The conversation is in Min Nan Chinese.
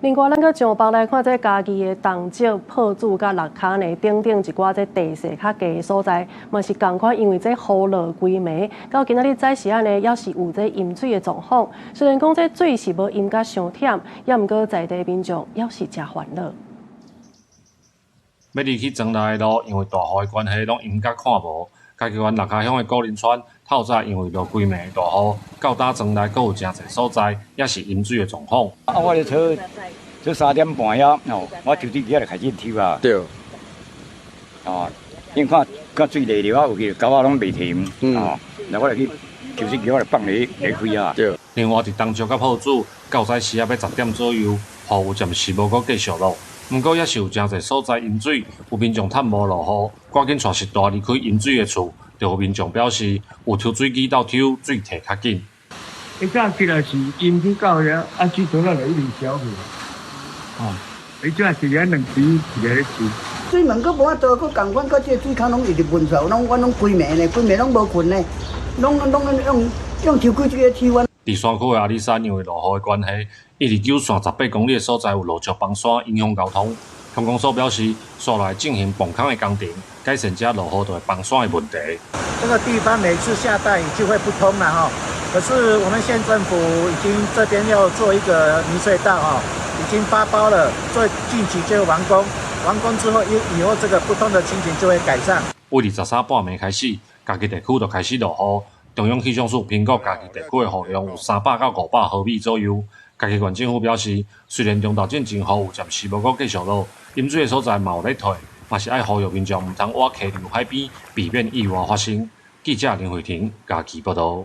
另外，咱閣上北來看，這嘉義的東石、朴子佮六跤呢等等一寡這地勢較低的所在，嘛是仝款，因為這雨落規暝，到今仔日早時仔呢，猶是有這淹水的狀況。雖然講這水是無淹甲傷忝，猶毋過在地民眾猶是誠煩惱。欲入去庄內的路，因為大雨的關係，攏淹甲看無。嘉義縣六跤鄉的古林村，透早因為落規暝大雨，到今庄內閣有誠濟所在，猶是淹水的狀況。啊，我咧坐坐3點半遐，哦，我抽水機就開始抽啊。哦，因為看看水來了啊，有去狗仔攏袂停，哦，那我就去抽水機，我就放咧咧開啊。另外，佇東石佮朴子，到早時仔欲10點左右，雨有暫時無閣繼續落。毋過，猶是有誠濟所在淹水，有民眾趁無落雨，趕緊帶序大離開淹水的厝。就有民眾表示，有抽水機鬥抽水提較緊。伊早起來是淹水到遐，啊水槽仔就一直消去。哦，伊這是遐兩池一個咧抽。水門閣無法度，閣仝款，閣這個水溝攏一直噴出來，攏我攏規暝呢，規暝攏無睏呢，攏攏用用抽幾這個抽完。佇山區的阿里山，因為落雨的關係，19線18公里的所在有落石崩山，影響交通。鄉公所表示，煞來進行崩空的工程，改善這落雨就會崩山的問題。這個地方每次下大雨就會不通了哈，可是我們縣政府已經這邊要做一個泥隧道哈，已經發包了，最近期就會完工。完工之後，以後這個不通的情形就會改善。為23半暝開始，嘉義地區就開始落雨。中央氣象署評估嘉義地區的雨量有300到500毫米左右。嘉義縣政府表示，雖然中晝進前雨有暫時無閣繼續落，淹水的所在嘛有咧退，嘛是愛呼籲民眾毋通倚溪流海邊，避免意外發生。記者林慧婷嘉義報導。